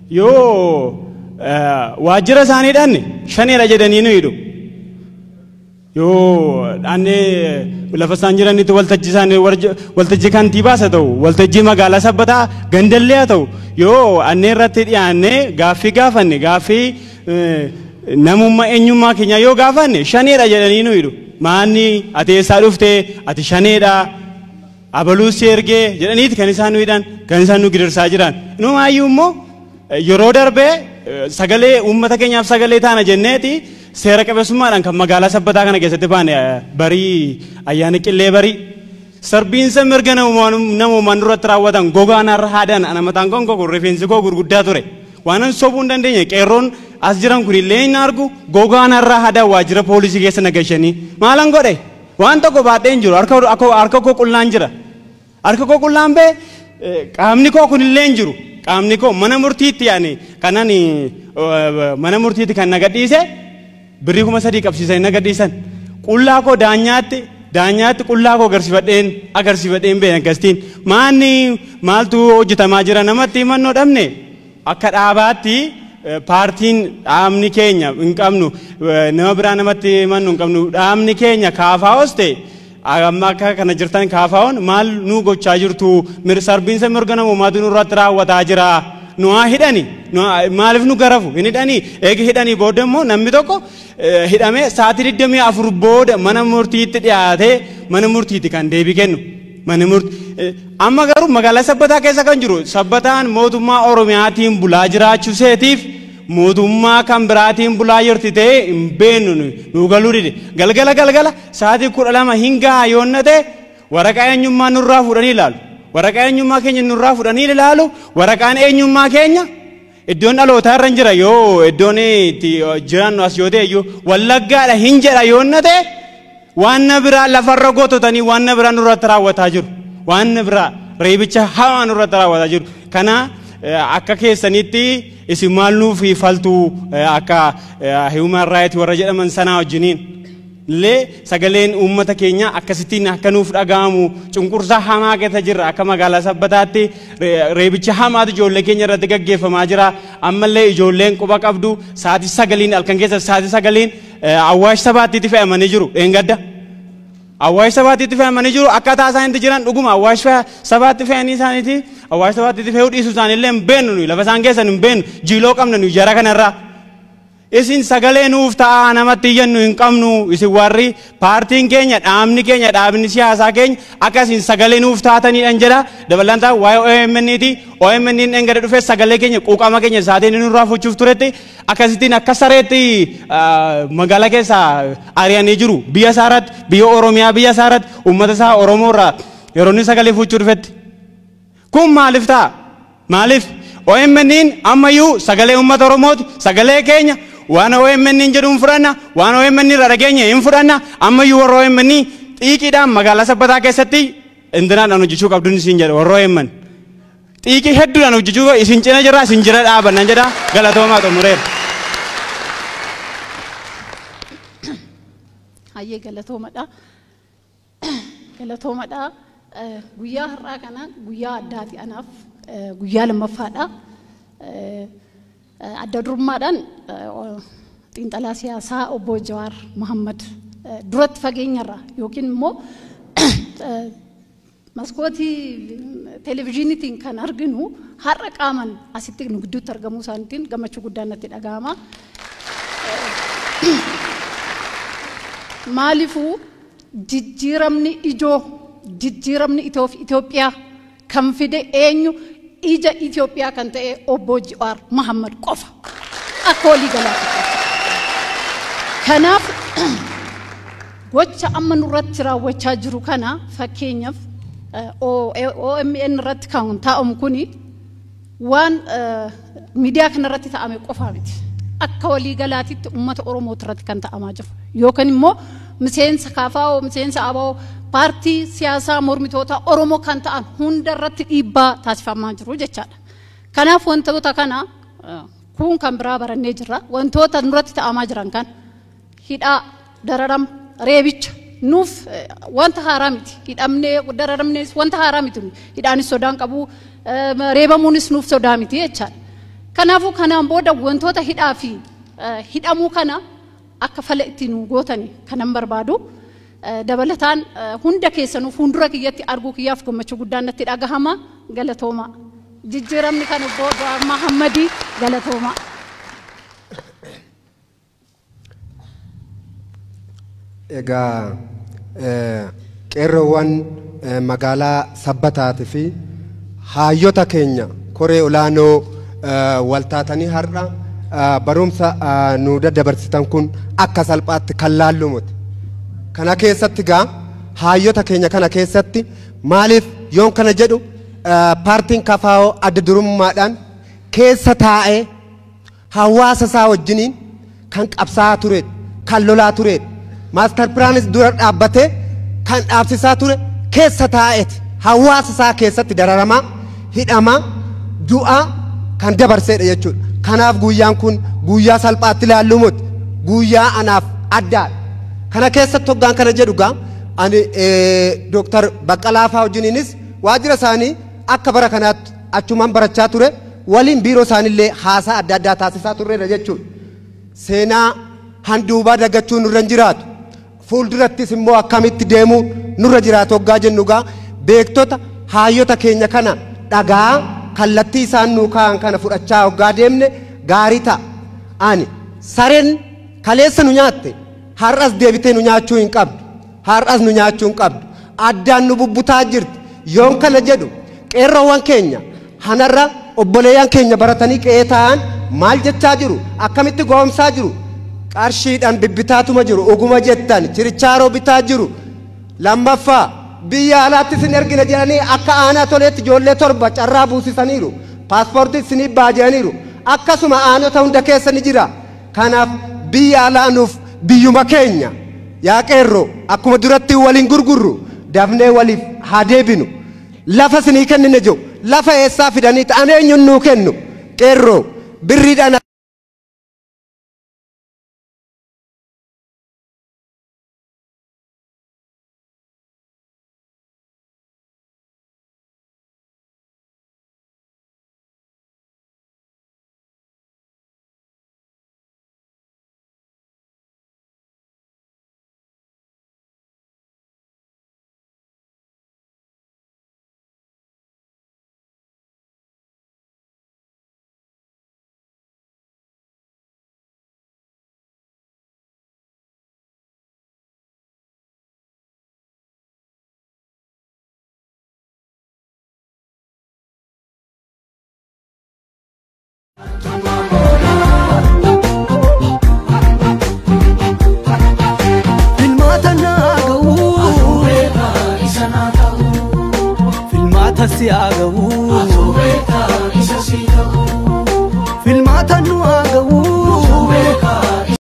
Yoo waajjira isaanii dhanne shaneedha jedhanii nu hidhu. Yoo dhanne lafa isaan jiranitti waltajjii isaanii waltajjii kantiibaas haa ta'u waltajjii magaalaa Sabbataa gandallee haa ta'u yoo annee irratti dhiyaannee gaaffii gaafanne gaaffii namummaa eenyummaa keenya yoo gaafanne shaneedha jedhanii nu hidhu. Maanni ati eessaa dhuftee ati shaneedha abaluu si ergee jedhaniiti kan isaan nu hidhan kan isaan nu gidirsaa jiran. Inumaayyuu immoo yeroo darbee sagalee uummata keenyaaf sagalee taana jenneeti seera qabeessummaadhaan kan magaalaa Sabbataa kana keessatti baane barii ayyaana qillee barii sarbiinsa mirga namoomaan duratti raawwatan gogaan har'a haadaan ana mataan koon koo rifeensi koo gurguddaa ture. Waanan sobuu hin dandeenye qeerroon as jiran kun illee hin argu gogaan har'a haadaan waajjira poolisii keessa nagashanii maalan godhe waan tokko baadhee hin jiru harka koo qullaan jira. Harka koo qullaan bee qaamni koo kun illee hin jiru. Qaamni koo mana murtiitti yaani kanan mana murtiitti kan nagadhiise birrii 3000 qabsiisanii nagadhiisan. Qullaa koo daanyaatti qullaa koo agarsiifadheen bee akkasitiin maanni maaltu hojjetamaa jira namatti himannoo dhabne akka dhaabaatti paartiin dhaabni keenya hin qabnu nama biraa namatti himannu hin qabnu dhaabni keenya kaafaa'os ta'e amma akka kana jirtan kaafaa'oon maal nu gochaa jirtu sarbiinsa mirga namoomaatu nurratti raawwataa jira. Nu haa hidhani maaliif nu garafu hin hidhanii eegi hidhanii booda immoo namni tokko hidhamee sa'aatii 24 booda mana murtiitti dhiyaatee mana murtiitti kan deebii kennu. Mana murtii amma garuu magaalaa Sabbataa keessa kan jiru Sabbataan mootummaa Oromiyaatiin bulaa jiraachuu seetiif mootummaa kan biraatiin bulaa jirti ta'ee hin beeknu nu galuu dide. Galgala galgala sa'aatii 12 hin gahaa yoonna ta'e waraqaa eenyummaa nurraa fuudhanii ilaalu. Waraqaa eenyummaa keenya nurraa fuudhanii ilaalu. Waraqaan eenyummaa keenya iddoon dhalootaa irra hin jira yoo iddoon itti jiraannu as yoo ta'e iyyuu Wallaggaadha hin jedha yoonna ta'e waan na biraa lafarra goototanii waan na biraa nurratti raawwataa jiru. Waan na biraa reebicha hamaa nurratti raawwataa jiru. Kana akka keessanitti isin maal nuuf faltu akka human right warra jedhaman sanaa wajjiniin illee sagaleen uummata keenya akkasittiin akka nuuf dhaga'amu cunqursaa hamaa keessa jirra akka magaalaa Sabbataatti reebicha hamaatu ijoollee keenya irratti gaggeeffamaa jira. Ammallee ijoolleen quba qabdu sa'aatii 9 halkan keessa sa'aatii 9 Awwaash sabaattiitti fe'amanii jiru dheengadda. Awwaash sabaattiitti fe'amanii jiru akkaataa isaaniitti jiran dhuguma Awwaash sabaatti fe'anii isaaniiti Awwaash sabaattiitti fe'uu dhiisuu isaaniillee hin beeknu nuyi lafa isaan keessan hin beeknu jiiloo qabna nuyi jara kanarraa. Isin sagalee nuuf ta'aa namatti iyyannu hin qabnu isin warri paartiin keenya dhaabni keenya dhaabni siyaasaa keenya akka isin sagalee nuuf taataniidhaan jedha. Dabalataan waa'ee OMN'ti OMN dheengadda dhufee sagalee keenya quuqama keenya isaatiin nurraa fuuchuuf turetti akkasittiin akka sareetti magaalaa keessa ari'anii jiru biyya isaa irratti biyya Oromiyaa biyya isaa irratti uummata isaa Oromoo irraa yeroo inni sagalee fuuchuu dhufetti. Kun maaliif ta'a? Maaliif? OMN ammayyuu sagalee uummata Oromooti sagalee keenya waan OMN jedhu hin fudhanna waan OMN irraa dhageenye hin fudhanna ammayyuu warra OMN xiiqiidhaan magaalaa Sabbataa keessatti intinaadhaan hojjechuu qabduun isin jedha warra OMN. Xiiqii hedduudhaan hojjechuu isin cina jira isin jira dhaabannan jedha galatoomaa xumureera. Hayyee galatoomadha. Galatoomadha. Guyyaa har'aa kana guyyaa addaati anaaf guyyaa lammaffaadha. Adda durummaadhaan xiinxalaa siyaasaa obbo Jawaar Mohammad duratti fageenyarraa yookiin immoo maskootii televezyiiniitiin kan arginu har'a qaaman asitti nu gidduutti argamuu isaaniitiin gammachuu guddaan natti dhaga'ama. Maaliifuu jijjiiramni ijoo jijjiiramni Itoophiyaa kan fide eenyu ija Itoophiyaa kan ta'e obbo Jawaar Mohammad qofa akka walii galaatti. Kanaaf gocha amma nurratti raawwachaa jiru kana fakkeenyaaf OMN irratti kan taa'amu kuni waan miidiyaa kanarratti taa'ame qofaa miti. Akka walii galaatitti uummata Oromoo irratti kan taa'amaa jiru yookaan immoo miseensa KFO miseensa ABO paartii siyaasaa mormitoota Oromoo kan ta'an hunda irratti dhiibbaa taasifamaa jiru jechaadha. Kanaaf wantoota kana kun kan biraa barannee jirra. Wantoota nurratti ta'amaa jiran kan hidhaa, dararama, reebicha nuuf wanta haaraa miti. Hidhamnee dararamnees wanta haaraa miti. Hidhaanis sodaan qabu reebamuunis nuuf sodaa miti jechaadha. Kanaafuu kanaan booda wantoota hidhaa fi hidhamuu kana akka fala itti nu gootani kanan barbaadu. Dabalataan hunda keessanuu fuuldura kiyyatti arguu kiyyaaf gammachuu guddaan natti dhagahama. Galatooma. Jijjiiramni kan obbo Jawaar Mahammadii galatooma. Egaa qeerroowwan magaalaa Sabbataatii fi hayyota keenya koree olaanoo waltaatanii har'a barumsa nu daddabarsitan kun akka salphaatti kan laallu miti. Kana keessatti gaa hayyota keenya kana keessatti maaliif yoon kana jedhu paartiin KFO adda durummaadhaan keessa taa'ee hawaasa isaa wajjiniin kan qabsaa'aa ture, kan lolaa ture, maastar pilaanis dura dhaabbatee kan dhaabsisaa ture keessa taa'eeti. Hawaasa isaa keessatti dararamaa, hidhamaa, du'aa kan dabarseedha jechuudha. Kanaaf guyyaan kun guyyaa salphaatti ilaallu miti. Guyyaa anaaf addaadha. Kana keessatti hoggaan kana jedhu gaa ani Dooktar Baqqalaa fa'aa wajjiniinis waajjira isaanii akka bara kanaatti achumaan barachaa ture waliin biiroo isaaniillee haasaa adda addaa taasisaa turreedha jechuudha. Seenaa handuubaa dagachuu nurra hin jiraatu. Fuuldurattis immoo akkamitti deemuu nurra jiraatu hoggaa jennu gaa beektota hayyota keenya kana dhagaa kallattii isaan nuu kaa'an kana fudhachaa hoggaa deemne gaarii ta'a. Ani sareen kaleessa nu nyaatte har'as deebitee nu nyaachuu hin qabdu. Har'as nu nyaachuu hin qabdu. Addaan nu bubbutaa jirti. Yoon kana jedhu qeerroowwan keenya hanarra obboleeyyan keenya baratanii qe'ee taa'an maal jechaa jiru? Akkamitti goomsaa jiru? Qarshiidhaan bibbitaatuma jiru. Oguma jettan chirichaaroo bitaa jiru. Lammaffaa biyya alaatti isin ergina jedhanii akka aanaa toleetti ijoollee 7 carraa buusisaniiru. Paaspoortii isinii baajaniiru. Akkasuma aanota hunda keessa ni jira. Kanaaf biyya alaa nuuf biyyuma keenya yaa qeerroo akkuma duratti waliin gurgurru dafnee waliif haa deebinu. Lafa isinii kennine jiru lafa eessaa fidanii ta'an eenyuun nuu kennu qeerroo birriidhaan. Siagahu